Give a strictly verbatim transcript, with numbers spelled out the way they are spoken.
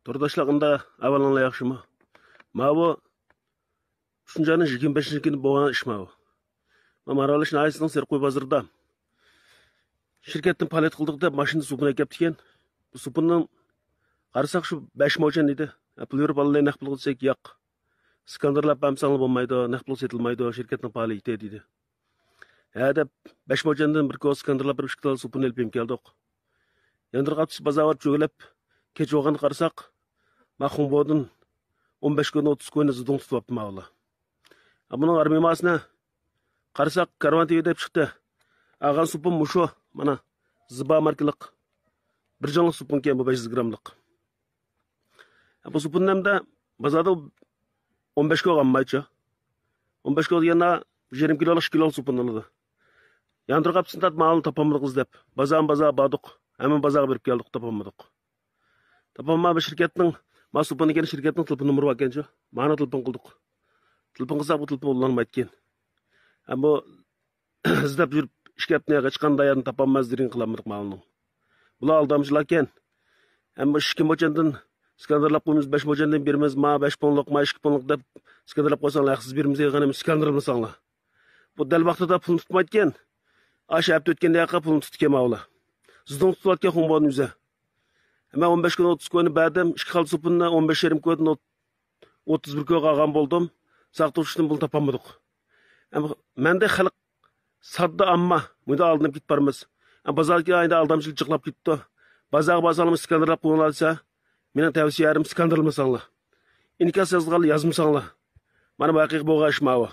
تورداشلار، ئۇندا ئەھۋالىڭلار ياخشىمۇ؟ ماۋۇ ئۈچىنچى ئاينىڭ يىگىرمە بەشىنچى كۈنى بولغان ئىش ماۋۇ. ما مارالبېشى ناھىيەسىنىڭ سېرىق قوي بازىرىدا شىركەتتىن پائالىيەت قىلدۇق دەپ ماشىنىدا سوپۇن ئەكەپتىكەن. بۇ سوپۇننىڭ قارىساق شۇ بەش موچەن ئىدى. ھە، پۇل بېرىپ ئالىلاي، نەق پۇلغا دېسەك ياق. سكاندىرلاپ بەرمىسەڭلار بولمايدۇ، نەق پۇلغا سېتىلمايدۇ، شىركەتنىڭ پائالىيىتى دېدى. ھە دەپ، بەش موچەندىن بىر كوزا سكاندىرلاپ بېرىپ ئىككى تال سوپۇن ئېلىپ يېنىپ كەلدۇق. ياندۇرغا ئاپتۇ بازار بار چۆگىلەپ، كەچ بولغاندا قارىساق، ما خۇڭبودىن ئون بەش كوينى، ئوتتۇز كوينى زىدۇڭ تۇتۇۋاپتۇ ماۋۇلار. ھە، بۇنىڭ ئارمىيە ماسىنى قارىساق، كارۋان تىۋى دەپ چىقتى. ئالغان سوپۇن مۇشۇ، مانا، زىبا ماركىلىق بىر جىڭلىق سوپۇنكەن بۇ، بەش يۈز گراملىق. بۇ سوپۇننى ئەمدى بازاردا ئون بەش كوي ئالمايچۇ. ئون بەش كوي دېگەندە يېرىم كىلولۇق، ئىككى كىلولۇق سوپۇن ئالىدۇ. ياندۇرغا ئاپتۇ دەپ مالنى تاپالمىدۇق ئىزدەپ. بازارمۇ بازار باردۇق. ھەممە بازارغا بېرىپ كەلدۇق، تاپالمىدۇق. تاپالماي بۇ شىركەتنىڭ، ما سوپۇننىڭكى شىركەتنىڭ تېلېفون نومۇرى باركەنچۇ. مانا تېلېفون قىلدۇق. تېلېفون قىلساق بۇ تېلېفون ئۇلانمايدىكەن. ھەم بۇ ئىزدەپ يۈرۈپ ئىككى ھەپتىنى ھېچقانداق يەردىن تاپالماي زېرىن قىلالمىدۇق مالنىڭ. بۇلار ئالدامچىلاركەن. ھەم بۇ ئىككى موچەندىن سكاندىرلاپ قويىمىز، بەش موچەندىن بېرىمىز، ما بەش پونلۇق، ما ئىككى پونلۇق دەپ سكاندىرلاپ قويساڭلار ھەقسىز بېرىمىز دېگەن، سكاندىرلىمىساڭلار. بۇ دەل ۋاقتىدا پۇلنى تۇتمايدىكەن. ئاشۇ ھەپتە ئۆتكەندە ياقى پۇلنى تۇتتىكەن ماۋۇلار. زىدۇڭ تۇتۇۋاتكەن خۇڭبودىن ئۆزى. ھەممە ئون بەش كوي، ئوتتۇز كوينى بەردىم. ئىككى خالتا سوپۇننى ئون بەش يېرىم كويدىن ئوتتۇز بىر كويغا ئالغان بولدۇم. ساقتۇرۇشتىن بۇنى تاپالمىدۇق. ئەمما مەندەك خەلق ساددا ئامما مۇنداق ئالدىنىپ كېتىپ بارىمىز. ئەمما بازاردىكى ئايدا ئالدامچىلىق جىقلاپ كېتىپتۇ. بازارغا بارساڭلار سكاندىرلاپ قويۇڭلار دېسە، مېنىڭ تەۋسىيەم سكاندىرلىمىساڭلار. ئىنكاس يازغانلار يازمىساڭلار. مانا بۇ ھەقىقىي بولغان ئىش ماۋۇ.